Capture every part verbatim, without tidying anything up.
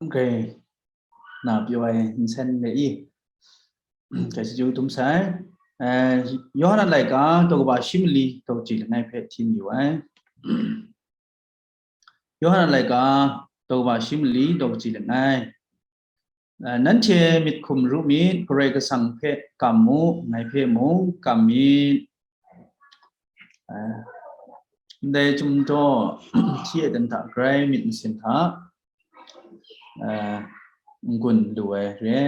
Grai na pyaw ai nsen le i, grai chyeju dum sai. Eh, Yawhan a laika daw kaba shi mali daw kaji langai hpe hti yu ai. Yawhan a laika daw kaba shi mali daw kaji langai. Eh, nanhte myit hkum ru myit, Karai Kasang hpe kam mu, ngai hpe mung kam myit. Eh, ndai chyum daw hti e dan hta grai myit masin hta, eh, n-gun lu ai re.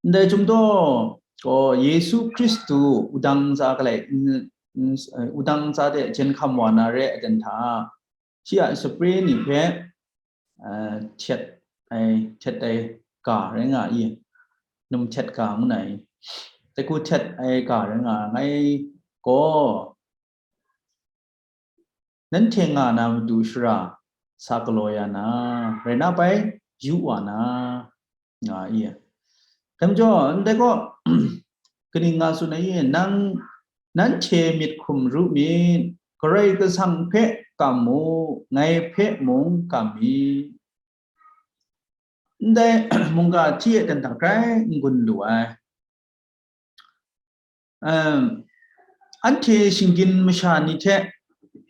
Ndai chyum daw gaw Yesu Hkristu wudang ntsa galai, n-, n-, wudang ntsa de jenghkam wa na re ai dan hta, shi a sapre ni hpe, eh, htet ai, htet ai ga rai nga i, num htet ga ngu na i, dai hku htet ai ga rai nga ai gaw, nanhte nga na matu shara sa galaw ya na, rai na bai, yu wa na, nga i. Dai majaw, ndai gaw, kaning nga tsun ai i, nang, nanhte myit hkum ru myit, Karai Kasang hpe kam mu, ngai hpe mung kam myit. Ndai mungga hti e dan hta grai n-gun lu ai. Em, anhte shinggyim masha ni hte,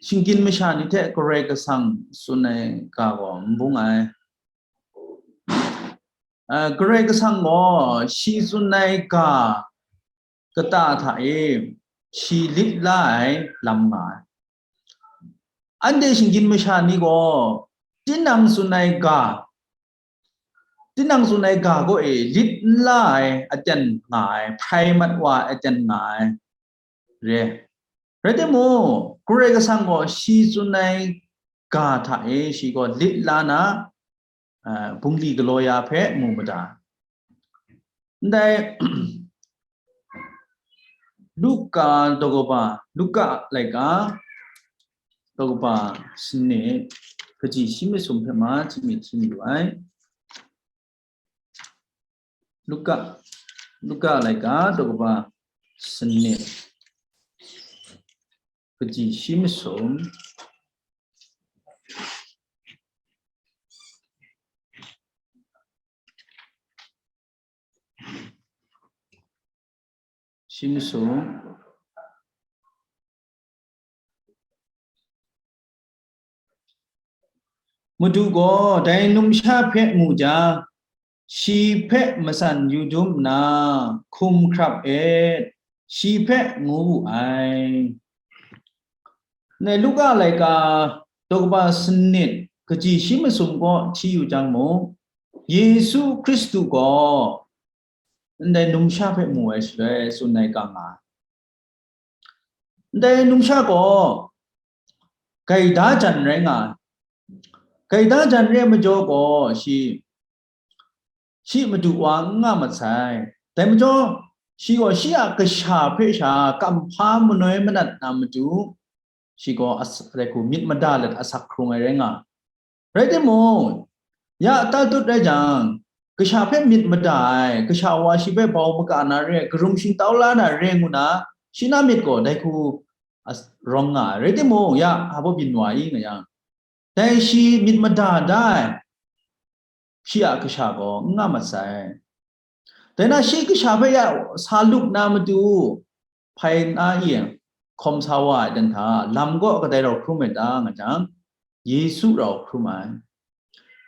shinggyim masha ni hte Karai Kasang tsun ai ga gaw n bung ai. Eh, Karai Kasang gaw shi tsun ai ga kata hta e shi lit la ai lam nga ai. Anhte shinggyim masha ni gaw tinang tsun ai ga, tinang tsun ai ga gaw e lit n la ai aten nga ai, hprai mat wa ai aten nga ai re. Rai timung, Karai Kasang gaw shi tsun ai ga hta e shi gaw lit la na, ah, bungli galaw ya hpe mu mada. Ndai, Luka daw kaba, Luka laika daw kaba sanit, kaji shi masum hpe ma hti mi hti mi lu ai. Luka, Luka laika daw kaba sanit, kaji shi masum, shi masum, Madu gaw dai numsha hpe mu jang, shi hpe matsan yu dum nna, hkum hkrap et, shi hpe ngu wu ai. Ndai Luka laika daw kaba sanit kaji shi masum kaw hti yu jang mung, Yesu Hkristu gaw ndai numsha hpe mu ai shaloi tsun ai ga nga ai. Ndai numsha gaw gaida jan rai nga ai. Gaida jan re ai majaw gaw shi, shi madu wa n nga mat sai. Dai majaw, shi gaw shi a kasha hpe sha kamhpa manoi manat na matu, shi gaw as-, rai hku myit mada let asak hkrung ai rai nga ai. Rai timung, ya tal tut rai jang, kasha hpe myit mada ai, kasha wa shi hpe bau maka na re, karum shingtau la na re ngu na, shi na myit gaw dai hku as-, rawng nga ai. Rai timung, ya, hpa byin wa i nga yang, dai shi myit mada da ai, shi a kasha gaw n nga mat sai. Dai na shi kasha hpe ya sa lup na matu, hpai na i hkawm sa wa ai dan hta, lam gaw kadai rau hkrum ai ta nga jang, Yesu rau hkrum ai.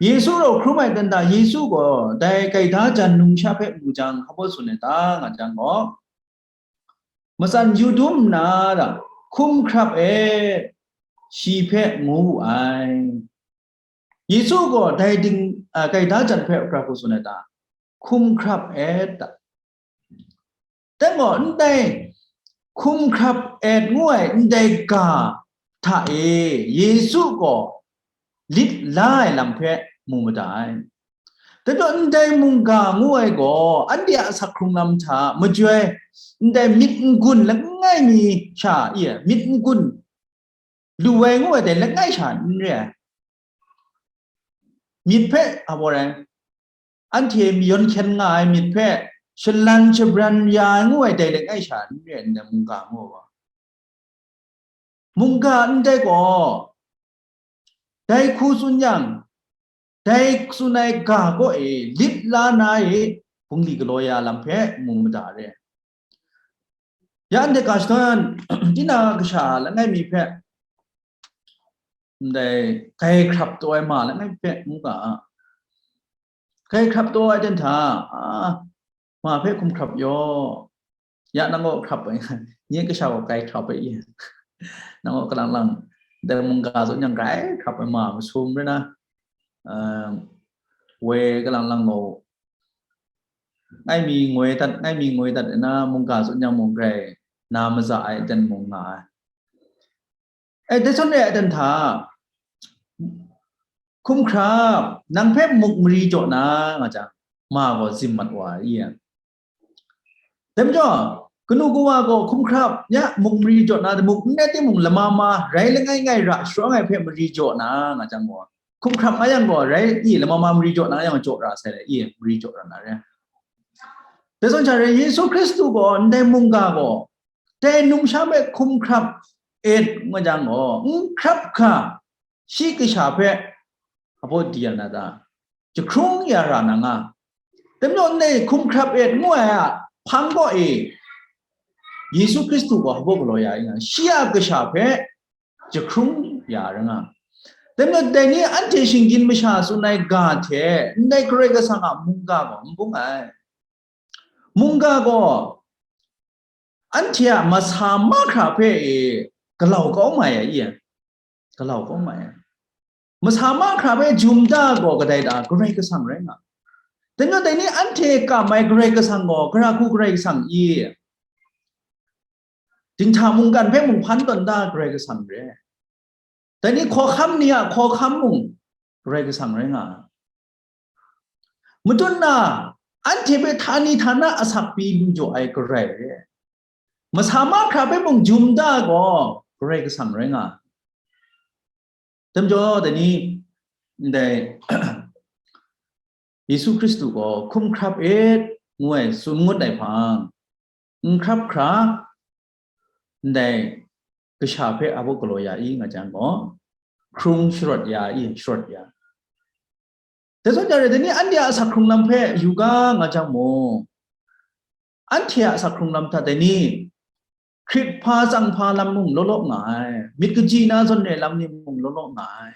Yesu rau hkrum ai dan hta, Yesu gaw dai gaida jan numsha hpe mu jang, hpa baw tsun ai ta nga jang gaw, matsan yu dum nna, hkum hkrap et, shi hpe ngu wu ai. Yesu gaw dai ding, a, gaida jan hpe hkra hku tsun ai ta? Hkum hkrap et ta. Dai gaw, ndai hkum hkrap et ngu ai ndai ga hta e Yesu gaw lit la ai lam hpe mu mada ai. Dai gaw, ndai mungga ngu ai gaw, anhte a asak hkrung lam hta majoi, ndai myit n-gun langai mi sha, i, myit n-gun lu ai ngu ai dai langai sha n re ai. Myit hpe, a, bawra ai, anhte mayawn hkyen nga ai myit hpe shalan shabran ya ai ngu ai dai langai sha n re ai, ndai mungga ngu ai gaw. Mungga ndai gaw, dai hku tsun yang, dai tsun ai ga kaw e lit la na e, bungli galaw ya lam hpe mu mada re. Ya ndai ga shadawn, tinang a kasha langai mi hpe, ndai gai hkrap taw ai ma langai mi hpe ngu ga, gai hkrap taw ai dan hta, a, ma hpe hkum hkrap yaw, ya nang gaw hkrap ai, nye kasha gaw gai hkrap ai i, nang gaw kalang lang, dai mungga zawn yang gai hkrap ai ma masum rai na, um, woi kalang lang gaw, ngai mi ngoi dat, ngai mi ngoi dat na mungga zawn yang mung grai na maza ai dan mung nga ai. E, dai zawn re ai dan hta, hkum hkrap, nang hpe muk mari jaw na nga jang, ma gaw zim mat wa ai i. Dai majaw, kanu kawa gaw hkum hkrap, ya, muk mari jaw na, muk n rai timung lama ma, rai langai ngai ra sharawng ai hpe mari jaw na nga jang gaw, hkum hkrap nga yang gaw, rai i, lama ma mari jaw na yang jaw ra sai le i, mari jaw ra na re. Dai zawn sha re, Yesu Hkristu gaw, ndai mungga gaw, dai numsha hpe hkum hkrap et nga jang gaw, n hkrap hkra, shi kasha hpe hpa di ya na ta? Jahkrung ya ra na nga. Dai majaw ndai hkum hkrap et ngu ai a hpang kaw e, Yesu Hkristu gaw hpa galaw ya i nga, shi a kasha hpe jahkrung ya ra nga. Dai majaw dai ni anhte shinggyim masha tsun ai ga hte ndai Karai Kasang a mungga gaw n bung ai. Mungga gaw anhte a masa mahkra hpe e galau kau mai ai i, galau kau mai ai. Masa mahkra hpe jum da gaw kadai da? Karai Kasang rai nga. Dai majaw dai ni anhte kam ai Karai Kasang gaw, gara hku Karai Kasang i? Dinghta mungkan hpe mung hpan tawn da Karai Kasang re. Dai ni hkawhkam ni a hkawhkam mung Karai Kasang rai nga ai. Matut na, anhte hpe htani htana asak pyi lu jaw ai Karai re. Masa mahkra hpe mung jum da gaw Karai Kasang rai nga ai. Dai majaw, dai ni, ndai Yesu Hkristu gaw hkum hkrap et ngu ai tsun ngut ai hpang, n hkrap hkra, ndai kasha hpe a baw galaw ya i nga jang gaw, hkrung sharawt ya i, sharawt ya. Dai zawn ya re, dai ni anhte a asak hkrung lam hpe yu ga nga jang mung, anhte a asak hkrung lam hta dai ni, hkrit hpa tsang hpa lam mung law law nga ai, myit kaji na zawn re lam ni mung law law nga ai.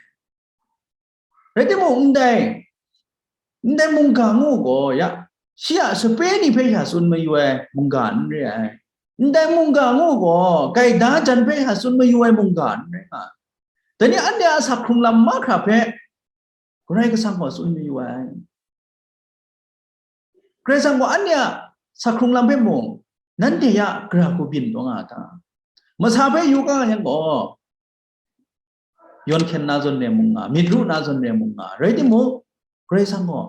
Rai timung, ndai, ndai mungga ngu gaw, ya, shi a sape ni hpe sha tsun mayu ai mungga n re ai. Ndai mungga ngu gaw, gaida jan hpe sha tsun mayu ai mungga n rai nga ai. Dai ni anhte a asak hkrung lam mahkra hpe Karai Kasang gaw tsun mayu ai. Karai Kasang gaw anhte a asak hkrung lam hpe mung, nanhte ya gara hku byin taw nga a ta? Masa hpe yu kau yang gaw, yawn hkyen na zawn re mung nga, myit ru na zawn re mung nga, rai timung, Karai Kasang gaw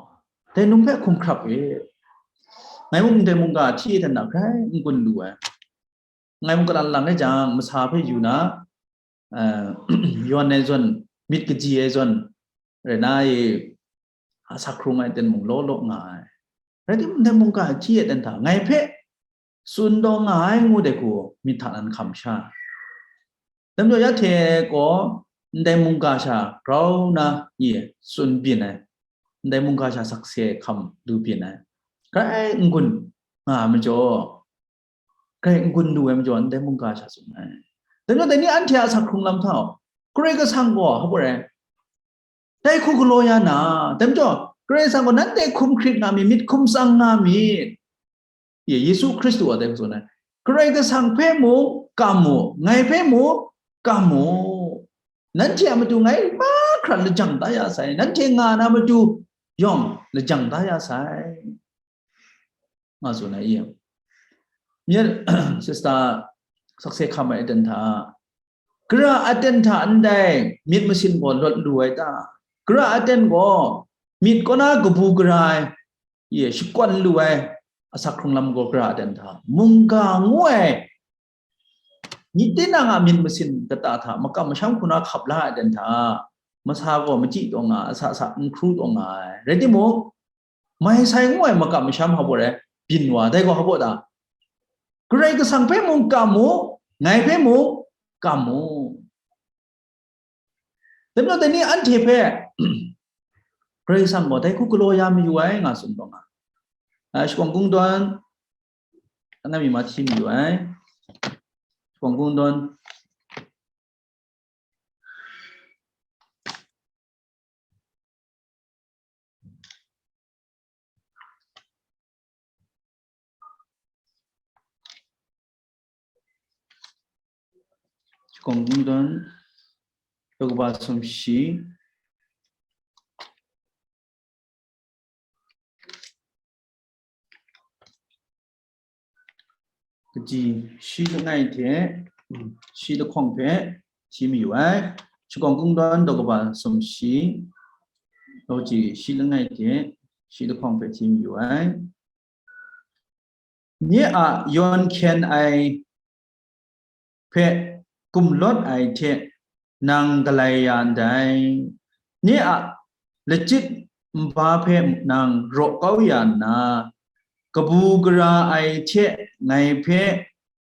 dai num hpe hkum hkrap e. Ngai mung ndai mungga hti e dan hta hkrai n gun lu ai. Ngai mung kalan lang rai jang, masa hpe yu na, eh, yawn ai zawn, myit kaji ai zawn, rai na e, asak hkrung ai ten mung law law nga ai. Rai timung, ndai mungga hti e dan hta, ngai hpe tsun taw nga ai ngu dai hku, myit hta nan hkam sha. Dai majaw, ya hte gaw, ndai mungga sha grau na i tsun byin ai, ndai mungga sha sakse hkam du byin ai, grai n gun nga ai majaw, grai n gun lu ai majaw, ndai mungga sha tsun ai. Dai majaw, dai ni anhte a asak hkrung lam hta, Karai Kasang gaw, hpa rai, dai hku galaw ya na, dai majaw, Karai Kasang gaw nanhte hkum hkrit nga myit, myit hkum tsang nga myit. Ye, Yesu Hkristu a dai hku tsun ai. Karai Kasang hpe mung kam mu, ngai hpe mung kam mu. Nanhte a matu ngai mahkra lajang da ya sai, nanhte nga na matu yawng lajang da ya sai, nga tsun ai. Myit, sista, sakse hkam ai aten hta, gara aten hta ndai myit masin gaw lawt lu ai ta? Gara aten gaw myit kaw na kabu gara ai, ye, shakwan lu ai asak hkrung lam gaw gara aten hta, mungga ngu ai, myit tinang a myit masin kata hta makam masham hku na hkap la ai aten hta, masa gaw machyi taw nga, asa sa n hkru taw nga ai. Rai timung, mai sai ngu ai makam masham hpa baw rai byin wa, dai gaw hpa baw ta? Karai Kasang hpe mung kam mu, ngai hpe mung kam mu. Dai majaw, dai ni anhte hpe Karai Kasang gaw dai hku galaw ya mayu ai, nga tsun taw nga. Ah, shakawn kungdawn, anam mi ma hti mayu ai. Shakawn kungdawn. Shakawn kungdawn, daw kaba sumshi, kaji shi langai hte, mm, shi lahkawng hpe hti mayu ai. Shakawn kungdawn, daw kaba sumshi, daw kaji shi langai hte, shi lahkawng hpe hti mayu ai. Nye a yawn hkyen ai hpe gumlawt ai hte nang galai ya ndai. Nye a lachyit nba hpe nang raw kau ya nna, kabu gara ai hte ngai hpe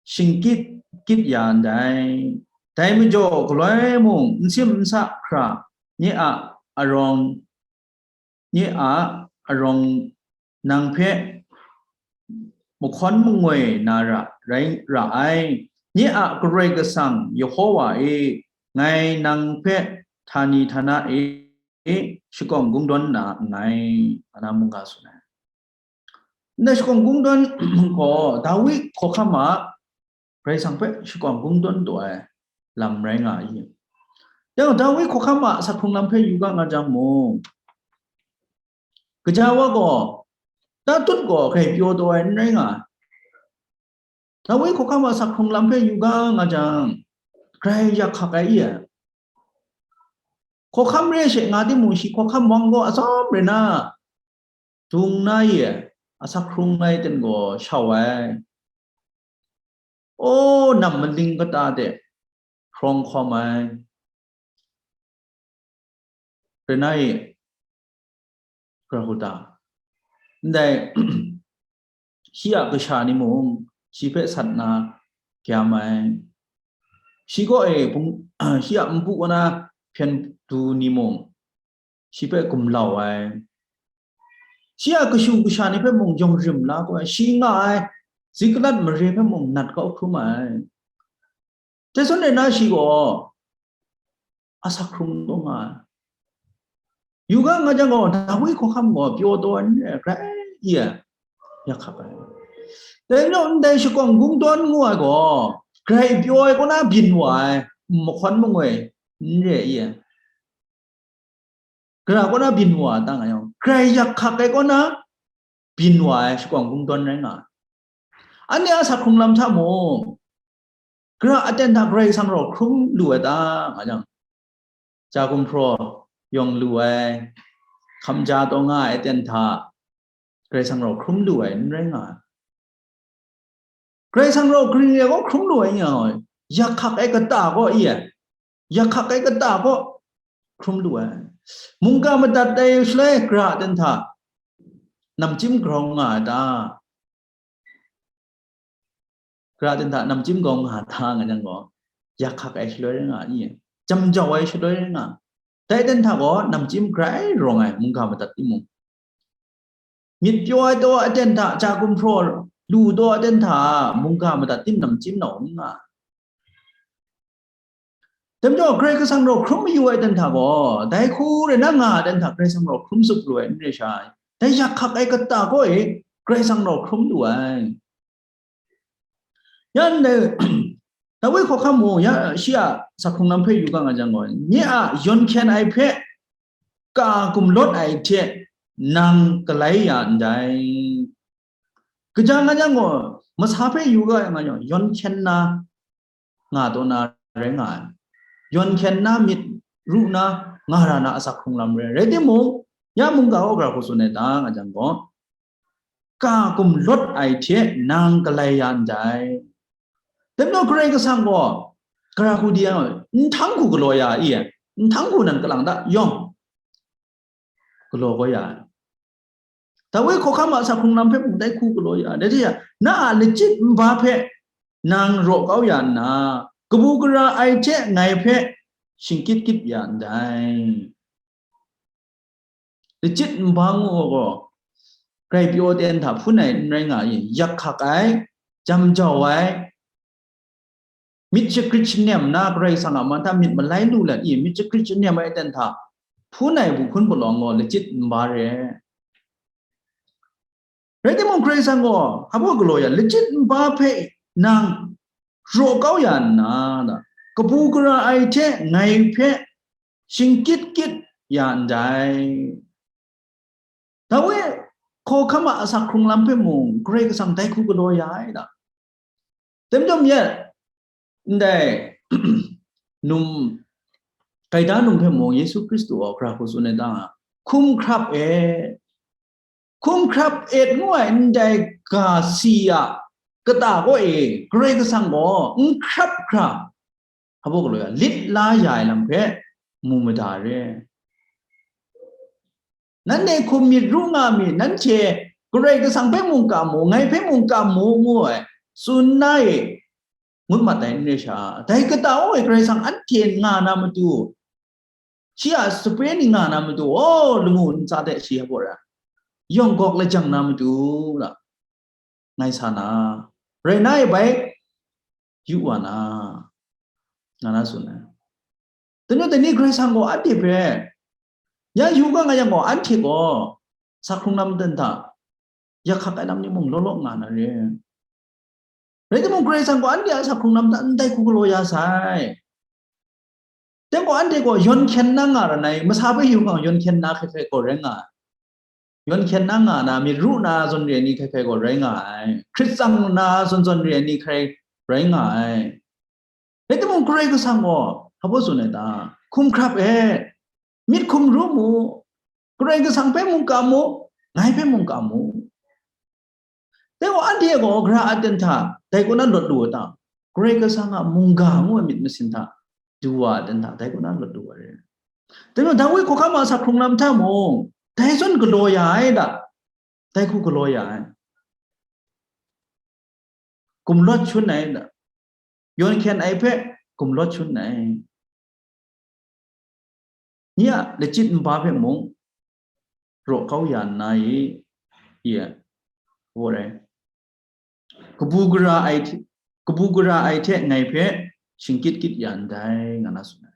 shingkyit kyit ya ndai. Dai majaw, galoi mung nsim nsa hkra nye a arawng, nye a arawng nang hpe mahkawn mangoi na ra, rai ra ai. Nye a Karai Kasang Yehova e, ngai nang hpe htani htana e, e shakawn kungdawn na nngai, nga na mungga tsun ai. Ndai shakawn kungdawn gaw Dawi hkawhkam a Karai Kasang hpe shakawn kungdawn taw ai lam rai nga ai. Yang Dawi hkawhkam a asak hkrung lam hpe yu ga nga jang mung, kaja wa gaw, tatut gaw grai pyaw taw ai n rai nga ai. Dawi hkawhkam a asak hkrung lam hpe yu ga nga jang, grai yak hkak ai i ai. Hkawhkam re she nga timung, shi hkawhkam wang gaw atsawm re na, dung na ye, asak hkrung ai ten gaw shau ai. O, nam maling kata de hkrawng hkawm ai. Renai, Grahuta. Ndai, shi a kasha ni mung, shi hpe sat na gyam ai. Shi kaw e, shi a npu kaw na hpyen du ni mung, shi hpe gumlau ai. Shi a kashu kasha ni hpe mung yawng rim la kau ai, shi nga ai Ziklat mare hpe mung nat kau hkrum ai. Dai zawn rai na, shi gaw asak hkrung taw nga ai. Yu ga nga jang gaw, Dawi hkawhkam gaw pyaw taw ai n re ai, grai i ai, yak hkak ai. Dai majaw ndai shakawng kungdawn ngu ai gaw, grai pyaw ai kaw na byin wa ai, mahkawn mangoi n re i ai. Gara kaw na byin wa ai ta nga yang, grai yak hkak ai kaw na byin wa ai shakawng kungdawn rai nga ai. Anhte a asak hkrung lam hta mung, gara aten hta Karai Kasang rau hkrum lu ai ta nga jang, ja gumhpraw yawng lu ai, hkamja taw nga ai aten hta Karai Kasang rau hkrum lu ai n rai nga ai. Karai Kasang rau kaning rai gaw hkrum lu ai n nga ai, yak hkak ai kata gaw i ai, yak hkak ai kata gaw hkrum lu ai. Mungga madat ai shaloi gara aten hta namchyim grau nga ai ta? Gara aten hta namchyim grau nga ai ta nga jang gaw, yak hkak ai shaloi rai nga i ai, jam jau ai shaloi rai nga ai. Dai aten hta gaw namchyim grai rawng ai, mungga madat timung. Myit pyaw ai taw aten hta, ja gumhpraw lu taw aten hta, mungga madat tim namchyim nau n nga ai. Dai majaw Karai Kasang rau hkrum mayu ai aten hta gaw, dai hku rai na nga ai aten hta Karai Kasang rau hkrum zup lu ai n re sha ai. Dai yak hkak ai kata gaw e Karai Kasang rau hkrum lu ai. Yan dai, Dawi hkawhkam mung, ya, shi a asak hkrung lam hpe yu ga nga jang gaw, nye a yawn hkyen ai hpe ka gumlawt ai hte nang galai ya ndai. Kaja nga jang gaw, masa hpe yu ga nga jang, yawn hkyen na nga taw na rai nga ai. Yawn hkyen na, myit ru na, nga ra na asak hkrung lam rai. Rai timung, ya mungga gaw gara hku tsun ai ta nga jang gaw, ka gumlawt ai hte nang galai ya ndai. Dai majaw Karai Kasang gaw, gara hku di ai, nhtang hku galaw ya i ai, nhtang hku nan kalang da yawng galaw kau ya ai. Dawi hkawhkam a asak hkrung lam hpe mung dai hku galaw ya ai. Dai hte ya, na a lachyit nba hpe nang raw kau ya nna, kabu gara ai hte ngai hpe shingkyit kyit ya ndai. Lachyit nba ngu gaw, grai pyaw ten hta hpun ai n rai nga i, yak hkak ai, jam jau ai, myit shakrit shanem na Karai Kasang a man hta myit malai lu let i, myit shakrit shanem ai ten hta hpun ai bu hpun palawng gaw lachyit nba re. Rai timung, Karai Kasang gaw hpa galaw ya, lachyit nba hpe nang raw kau ya nna, kabu gara ai hte ngai hpe shingkyit kyit ya ndai. Dawi hkawhkam a asak hkrung lam hpe mung Karai Kasang dai hku galaw ya ai da. Dai majaw, ndai num, gaida num hpe mung Yesu Hkristu gaw gara hku tsun ai ta nga, hkum hkrap e, hkum hkrap et ngu ai ndai ga si a kata kaw e Karai Kasang gaw n hkrap hkra, hpa galaw ya, lit la ya ai lam hpe mu mada re. Nanhte hkum myit ru nga mi, nanhte Karai Kasang hpe mung ka mu, ngai hpe mung ka mu, ngu ai, tsun na e, ngut mat ai n re sha. Dai kata e Karai Kasang anhte nga na matu, shi a sape ni nga na matu, o, lamu ntsa de shi hpa ra, yawng gawk lajang na matu, la, ngai sa na, rai na e bai, yu wa na, nga na tsun ai. Dai majaw dai ni Karai Kasang gaw anhte hpe ya yu ga nga yang gaw, anhte gaw asak hkrung lam ten hta yak hkak ai lam ni mung law law nga na re. Rai timung, Karai Kasang gaw anhte a asak hkrung lam hta ndai hku galaw ya sai. Dai gaw anhte gaw yawn hkyen na nga ra nai, masa hpe yu nga yawn hkyen na hkrai hkrai gaw rai nga ai. Yawn hkyen na nga na, myit ru na zawn re ai ni hkrai hkrai gaw rai nga ai. Hkrit tsang na zawn zawn re ai ni hkrai rai nga ai. Rai timung, Karai Kasang gaw hpa tsun ai ta? Hkum hkrap e, myit hkum ru mu, Karai Kasang hpe mung ka mu, ngai hpe mung ka mu. Dai gaw anhte gaw gara aten hta dai kaw na lawt lu ai ta? Karai Kasang a mungga ngu ai myit masin hta du wa aten hta dai kaw na lawt lu ai re. Dai gaw Dawi hkawhkam a asak hkrung lam hta mung, dai zawn galaw ya ai da, dai hku galaw ya ai. Gumlawt shangun ai da, yawn hkyen ai hpe gumlawt shangun ai. Nye a lachyit nba hpe mung raw kau ya nna i, i, wa rai. Kabu gara ai hte, kabu gara ai hte ngai hpe shingkyit kyit ya ndai, nga na tsun ai.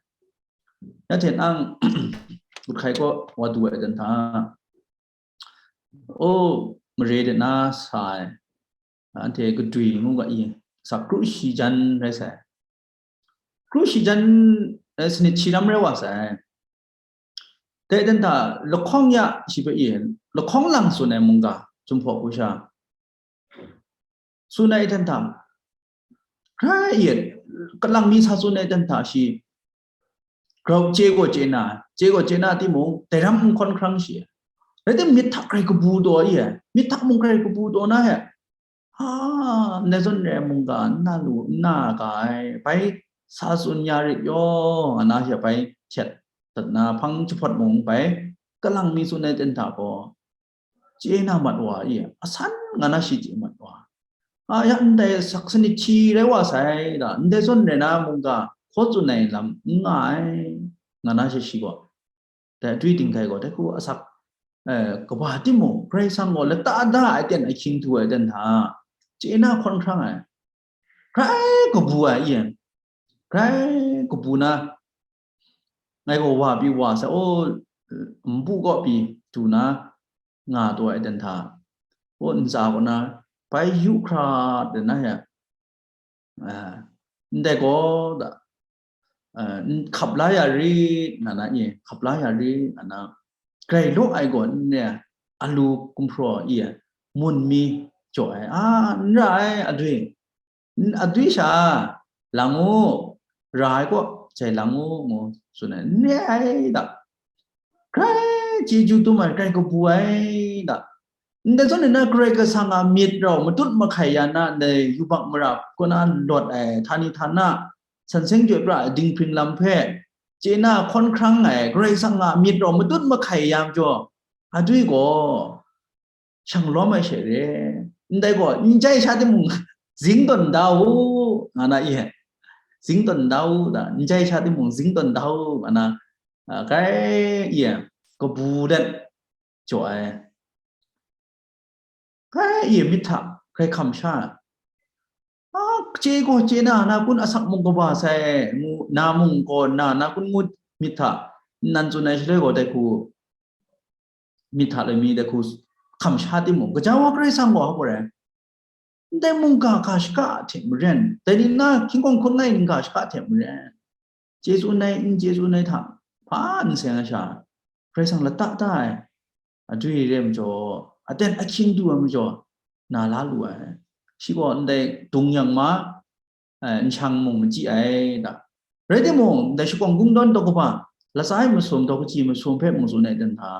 Ya hte nang, Gut hkai kaw wa du ai dan hta, o, mare de na sa ai, anhte gadwi ngu ga i, sak kru shi jan rai sai. Kru shi jan, eh, sanit shi lam rai wa sai. Dai dan hta lahkawng ya shi hpe i, lahkawng lang tsun ai mungga, Jinghpaw Kusha, tsun ai dan hta, grai i, kalang mi sa tsun ai dan hta shi, grau chye gaw chye na, chye gaw chye na timung, dai ram n hkawn hkrang shi. Rai tim, myit hta grai kabu taw i, myit hta mung grai kabu taw na he, ha, ndai zawn re ai mungga n na lu, n na ga ai, bai sa tsun ya rit yaw, nga na she bai htet dat na, hpang jahpawt mung bai kalang mi tsun ai ten hta gaw, chye na mat wa i, asan nga na shi chye mat wa. A, ya ndai sak sanit shi rai wa sai da, ndai zawn re na mungga hkaw tsun ai lam n nga ai, nga na she shi gaw, dai adwi dinghkai gaw, dai hku asak, eh, kaba timung, Karai Kasang gaw lata da ai ten ahkying du ai ten hta, chye na hkawn hkrang ai, grai kabu ai, i, grai kabu na, ngai gaw wa pyi wa sai, o, npu kaw pyi du na, nga taw ai ten hta, o, ntsa kaw na, bai yu hkra de na ya, ah, ndai gaw da, ah, n-, hkap la ya rit, nga na, i, hkap la ya rit, nga na, grai law ai gaw n re ai, alu gumhpraw i, mun mi jaw ai, a, n ra ai, adwi, n-, adwi sha, lang u, ra ai gaw, jai lang u, ngu tsun ai, n re ai da. Grai chyeju dum ai, grai kabu ai da. Ndai zawn na, Karai Kasang a myit rau matut mahkai ya na, ndai yubak mara kaw na lawt ai, htani htana, san seng chyoi pra ai dinghpring lam hpe, chye na hkawn hkrang ai, Karai Kasang a myit rau matut mahkai ya majaw, adwi gaw, shang lawm ai she re, ndai gaw, n jai sha timung, zing tawn da u, nga na, i, zing tawn da u, da, n jai sha timung, zing tawn da u, nga na, a, grai, i, kabu dat jaw ai. Grai, i, myit hta grai hkam sha ai. A, chye gaw chye na, na kun asak mung kaba sai, ngu, na mung gaw na, na kun ngut myit hta, nan tsun ai shaloi gaw, dai hku, myit hta loi mi dai hku hkam sha timung, gaja wa Karai Kasang gaw hpa rai, ndai mungga ga shaka hte maren, dai ni na hkyingkawng hkun ngai n ga shaka hte maren, chye tsun ai, n chye tsun ai hta hpa n seng ai sha, Karai Kasang lata da ai, adwi re ai majaw, aten ahkying du ai majaw, na la lu ai. Shi gaw ndai dung yang ma, eh, nshang mung machyi ai da. Rai timung, ndai shakawng kungdawn daw kaba, latsa e masum, daw kaji masum hpe mung tsun ai dan hta,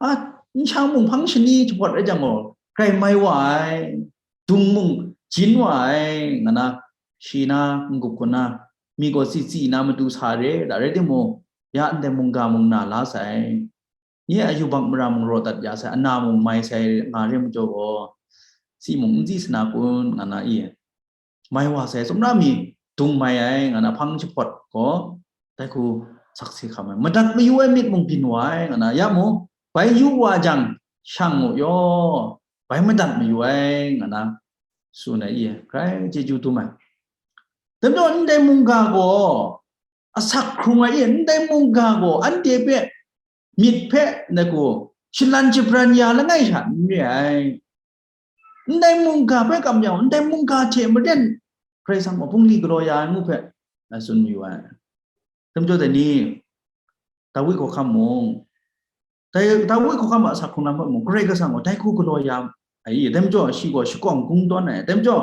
a, nshang mung hpang shani jahpawt rai jang gaw, grai mai wa ai, dung mung jin wa ai, nga na, shi na, n-gup hku na, mi gaw tsi tsi na matu sa re, da rai timung, ya ndai mungga mung na la sai. Nye a yubak mara mung raw dat ya sai, ana mung mai sai nga re majaw gaw, si mung n tsi sana kun, nga na i, mai wa sai, sumra mi dung mai ai, nga na hpang jahpawt gaw, dai hku sakse hkam ai, madat mayu ai myit mung byin wa ai, nga na, ya mung, bai yu wa jang, shang u yaw, bai madat mayu ai, nga na, tsun ai i, grai chyeju dum ai. Dai majaw, ndai mungga gaw, asak hkrung ai i, ndai mungga gaw, anhte hpe, myit hpe, ndai hku, shalan shabran ya langai sha n re ai. Ndai mungga hpe kam yang, ndai mungga hte maren, Karai Kasang gaw bungli galaw ya ai ngu hpe, a, tsun mayu ai. Dai majaw dai ni, Dawi hkawhkam mung, dai, Dawi hkawhkam a asak hkrung lam hpe mung, Karai Kasang gaw dai hku galaw ya ai, dai majaw shi gaw shakawng kungdawn ai, dai majaw,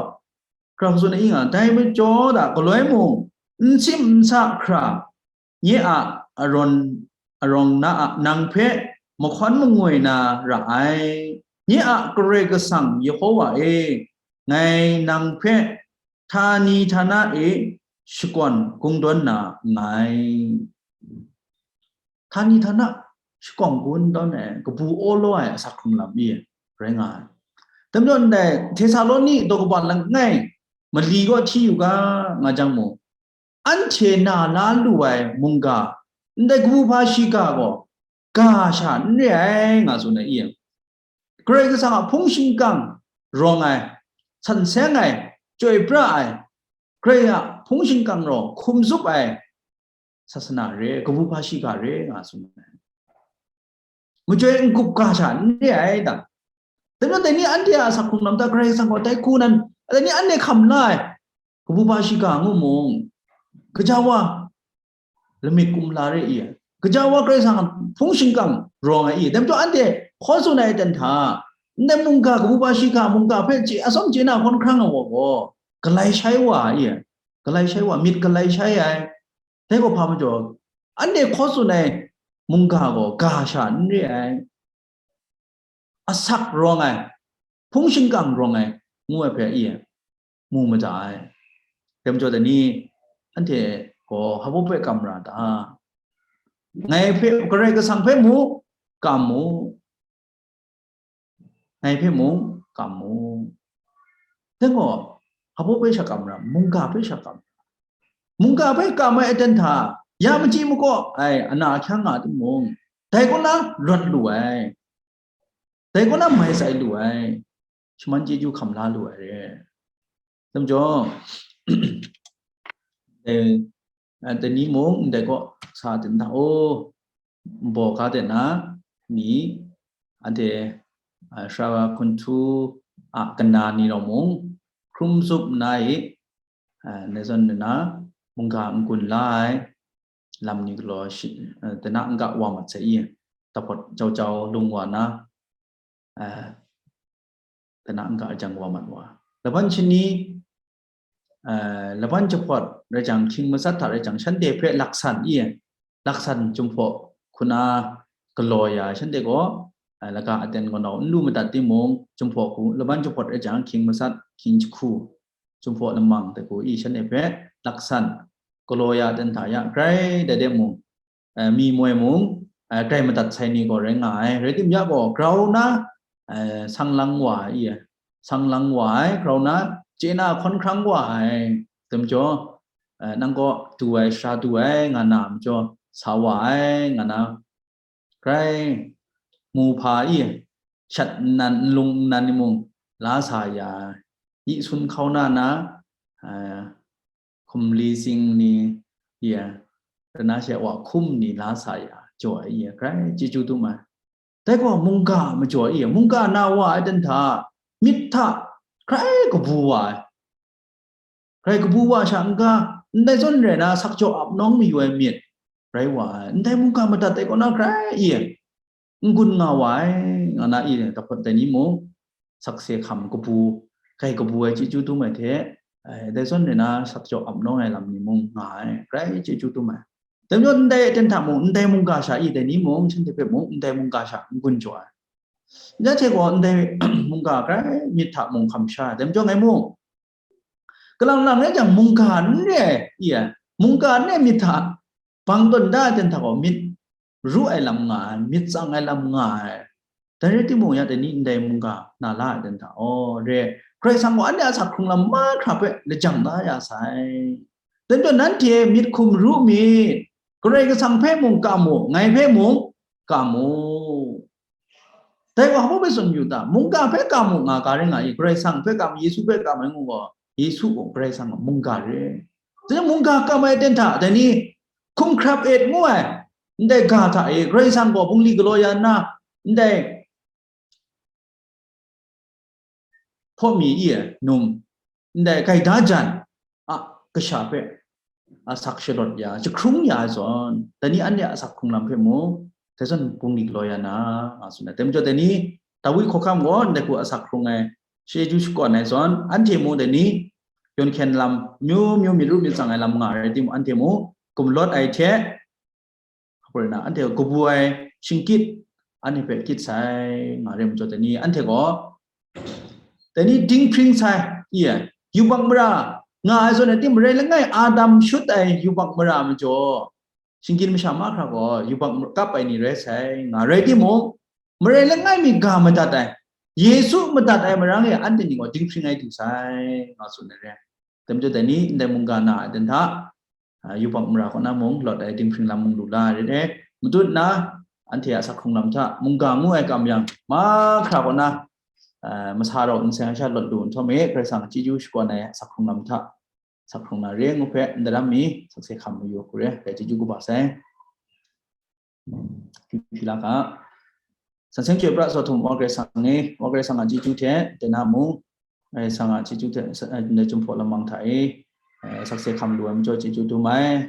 hkra hkra tsun ai i nga, dai majaw da galoi mung, n sim n sa hkra, nye a arawng, arawng na a, nang hpe mahkawn mangwi na ra ai. Nye a Karai Kasang Yehova e, ngai nang hpe htani htana e shakawn kungdawn na nngai. Htani htana shakawn kungdawn ai, kabu awlaw ai asak hkrung lam mi rai nga ai. Dai majaw ndai Htesaloni daw kaba langai mali gaw hti yu ga, nga jang mung, anhte na la lu ai mungga, ndai kabu hpa shiga gaw, ga sha n re ai, nga tsun ai i? Karai Kasang a hpung shingkang rawng ai, san seng ai, chyoi pra ai, Karai a hpung shingkang rau hkum zup ai, sasana re, kabu hpa shiga re nga tsun ai. Majoi n-gup ga sha n re ai ta. Dai majaw, dai ni anhte a asak hkrung lam ta Karai Kasang gaw dai hku nan, dai ni anhte hkam la ai. Kabu hpa shiga ngu mung, gaja wa lamik kumla re i, gaja wa Karai Kasang hpung shingkang rawng ai i. Dai majaw anhte hkaw tsun ai ten hta, ndai mungga, kabu hpa shiga mungga hpe chye, atsawm chye na hkawn hkrang ai wa gaw, galai shai wa ai i, galai shai wa, myit galai shai ai. Dai gaw hpa majaw, anhte hkaw tsun ai mungga gaw ga sha n re ai, asak rawng ai, hpung shingkang rawng ai, ngu ai hpe i mu mada ai. Dai majaw dai ni, anhte gaw hpa baw hpe kam ra ta? Ngai hpe, Karai Kasang hpe mu, kam mu. Ngai hpe mung kam mu. Dai gaw, hpa baw hpe sha kam ra, mungga hpe sha kam ra. Mungga hpe kam ai aten hta, ya machyi makaw ai ana ahkyang nga timung, dai kaw na rawt lu ai, dai kaw na mai tsai lu ai, shaman chyeju hkam la lu ai re. Dai majaw, dai, dai ni mung ndai kaw sa ten hta, o, nbaw ga de na ni, anhte, a, Sara Hkunhtu a kana ni rau mung, hkrum zup na i, a, ndai zawn na, mungga n-gun la ai lam ni galaw shi, a, dana n-ga wa mat sai i, tahpawt jau jau lung wa na, a, dana n-ga jang wa mat wa. Laban shani, a, laban jahpawt rai jang, hkying matsat hta rai jang, shanhte hpe laksan i, laksan Jinghpaw hku na galaw ya, shanhte gaw, a, laga aten gaw nau n lu madat timung, Jinghpaw hku, laban jahpawt rai jang, hkying matsat, hkying jahku, Jinghpaw lamang dai hku i, shanhte hpe laksan galaw ya ten hta ya, grai dai de mung, eh, mi moi mung, eh, grai madat sai ni gaw rai nga ai. Rai timung ya gaw, grau na, eh, sang lang wa ai, i, sang lang wa ai, grau na, chye na hkawn hkrang wa ai. Dai majaw, eh, nang kaw du ai, sara du ai, nga na majaw, sa wa ai, nga na, grai mu hpa i, shat nnan, nlung nnan ni mung, la sa ya, yi sun hkau na na, eh, hkum li sing ni, ya, rana she wa hkum ni la sa ya, jaw ai, ya, grai chyeju dum ai. Dai gaw mungga majaw ai, ya, mungga na wa ai dan hta, myit hta grai kabu wa ai. Grai kabu wa sha n-ga, ndai zawn rai na, sakjaw ap nawng mayu ai myit rai wa ai. Ndai mungga madat ai kaw na grai i, n-gun nga wa ai, nga na i, dahpawt dai ni mung, sakse hkam kabu, grai kabu ai chyeju dum ai hte, ai, dai zawn rai na, sakjaw ap nawng ai lam ni mung nga ai, grai chyeju dum ai. Dai majaw ndai aten hta mung, ndai mungga sha i, dai ni mung, shanhte hpe mung, ndai mungga sha n-gun jaw ai. Ya hte gaw ndai mungga grai myit hta mung hkam sha ai. Dai majaw ngai mung, kalang lang rai jang, mungga n re ai, i ai, mungga n re ai myit hta bang tawn da ai ten hta gaw, myit ru ai lam nga ai, myit tsang ai lam nga ai. Dai rai timung, ya dai ni ndai mungga na la ai ten hta, aw, re, Karai Kasang gaw anhte a asak hkrung lam mahkra hpe lajang da ya sai. Dai majaw nanhte myit hkum ru myit, Karai Kasang hpe mung kam mu, ngai hpe mung kam mu. Dai wa hpa bai tsun yu ta? Mungga hpe kam mu nga ga rai nga i, Karai Kasang hpe kam, Yesu hpe kam ai ngu gaw, Yesu gaw Karai Kasang a mungga re. Dai mungga kam ai ten hta, dai ni hkum hkrap et ngu ai, ndai ga hta e, Karai Kasang gaw bungli galaw ya nna, ndai hpaw mi i, num, ndai gaida jan a kasha hpe asak shalawt ya, jahkrung ya ai zawn, dai ni anhte a asak hkrung lam hpe mung, dai zawn bungli galaw ya na, nga tsun ai. Dai majaw dai ni, Dawi hkawhkam gaw ndai hku asak hkrung ai, chyeju shakawn ai zawn, anhte mung dai ni, yawn hkyen lam, myu myu myit ru myit tsang ai lam nga ai rai timung, anhte mung gumlawt ai hte, hpa rai na, anhte kabu ai shingkyit, anhte hpe kyit sai, nga re majaw dai ni, anhte gaw, dai ni dinghpring sai, i, yubak mara nga ai zawn, dai ni marai langai Adam shut ai yubak mara majaw, shinggyim masha mahkra gaw yubak kap ai ni rai sai, nga rai timung, marai langai mi ga madat ai, Yesu madat ai marang e anhte ni gaw dinghpring ai du sai, nga tsun ai re. Dai majaw dai ni, ndai mungga na ai dan hta, a, yubak mara kaw na mung lawt ai dinghpring lam mung lu la ai rai, matut nna, anhte a asak hkrung lam hta mungga ngu ai kam yang, mahkra kaw na, a, masa rau nseng sha lawt lu nhtawm e, Karai Kasang chyeju shakawn ai asak hkrung lam hta, sak hkrung na re ngu hpe, ndaram mi sakse hkam mayu hku re, dai chyeju kaba sai. Hpila ga, san seng chyoi pra sa htum wa Karai Kasang e, wa Karai Kasang a chyeju hte, dai na mung, Karai Kasang a chyeju hte, ndai Jinghpaw Lamang hta e, sakse hkam lu ai majaw chyeju dum ai.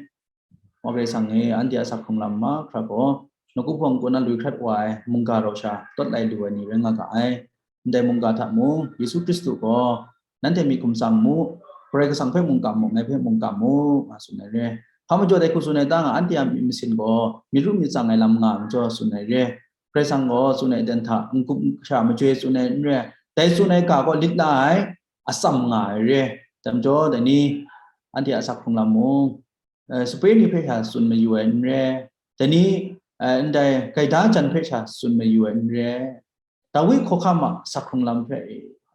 Wa Karai Kasang e, anhte a sak hkrung lam mahkra gaw, nawku hpawng kaw na lui hkrat wa ai mungga rau sha tawt lai lu ai ni rai nga ga ai. Ndai mungga hta mung, Yesu Hkristu gaw, nanhte myit hkum tsang mu, Karai Kasang hpe mungga mu, ngai hpe mungga mu, nga tsun ai re. Hpa majaw dai hku tsun ai ta nga, anhte a myit masin gaw myit ru myit tsang ai lam nga ai majaw tsun ai re. Karai Kasang gaw tsun ai aten hta n-gup sha majoi tsun ai n re, dai tsun ai ga gaw lit la ai, atsam nga ai re. Dai majaw, dai ni, anhte a sak hkrung lam mung, sape ni hpe sha tsun mayu ai n re, dai ni, ndai gaida jan hpe sha tsun mayu ai n re, Dawi hkawhkam a sak hkrung lam hpe,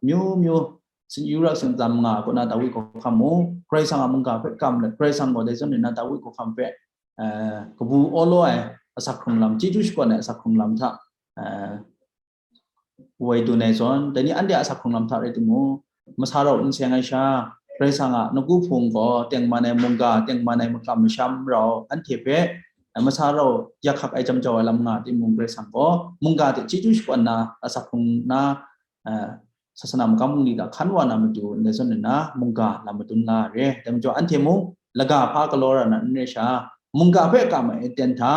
myu myu, sin yu ra sin tsam nga ai kaw na Dawi hkawhkam mung, Karai Kasang a mungga hpe kam let, Karai Kasang gaw dai zawn nna Dawi hkawhkam hpe, kabu awlaw ai asak hkrung lam, chyeju shakawn ai asak hkrung lam hta, woi dun ai zawn, dai ni anhte a sak hkrung lam hta rai timung, masa rau n seng ai sha, Karai Kasang a nawku hpung gaw tengman ai mungga, tengman ai makam masham rau, anhte hpe, masa rau yak hkak ai jam jau ai lam nga timung, Karai Kasang gaw mungga hte chyeju shakawn na, asak hkrung na, sasana makam bungli hta hkan wa na matu, ndai zawn nna mungga lam madun la re. Dai majaw, anhte mung laga hpa galaw ra na n re sha, mungga hpe kam ai aten hta,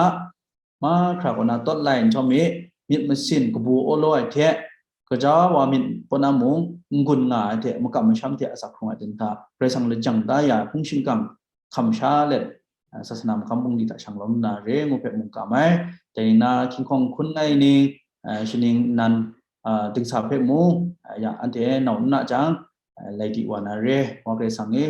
mahkra kaw na tawt lai nhtawm mi, myit masin kabu awlaw ai hte, gaja wa myit kaw na mung n-gun nga ai hte, makam masham hte asak hkrung ai aten hta, Karai Kasang lajang da ya ai hpung shingkang hkam sha let, sasana makam bungli hta shanglawm na re ngu hpe mungga mai. Dai na hkying hkawng hkun ai ni, shaning nnan, dingsa hpe mung, ya anhte nau n na jang, lai di wa na re, wa Karai Kasang e,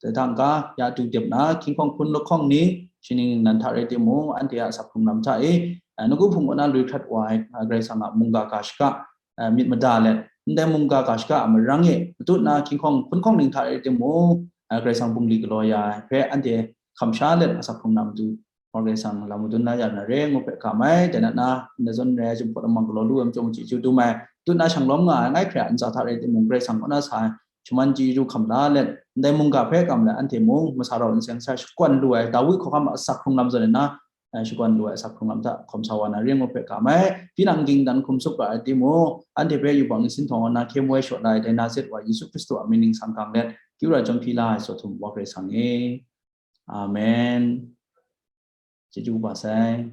dai hta n-ga, ya du dep na, hkying hkawng hkun lahkawng ni, shaning nnan hta rai timung, anhte a sak hkrung lam hta e, nawku hpung kaw na lui hkrat wa ai, Karai Kasang a mungga ga shaka, myit mada let, ndai mungga ga shaka a marang e, matut na hkying hkawng hkun hkawng ning hta rai timung, Karai Kasang bungli galaw ya ai hpe, anhte hkam sha let, asak hkrung na matu, Karai Kasang lam madun la ya na re ngu hpe kam ai, dai na na, ndai zawn rai ai Jinghpaw Lamang galaw lu ai majaw chyeju dum ai, tut na shanglawm nga ai, ngai hkrai a ntsa hta rai timung, Karai Kasang kaw na sa ai shaman chyeju hkam la let, ndai mungga hpe kam let, anhte mung masa rau n seng sha shakawn lu ai, Dawi hkawhkam a asak hkrung lam zawn nna, shakawn lu ai asak hkrung lam hta hkawm sa wa na re ngu hpe kam ai, tinang ging dan hkum sup ga ai timung, anhte hpe yubak ni sinthawng na hkye moi shaw la ai, dai na zet wa Yesu Hkristu a mying ningsang gang let, kyu ra jawm hpyi la ai sa htum wa Karai Kasang e. Amen. Chyeju kaba sai.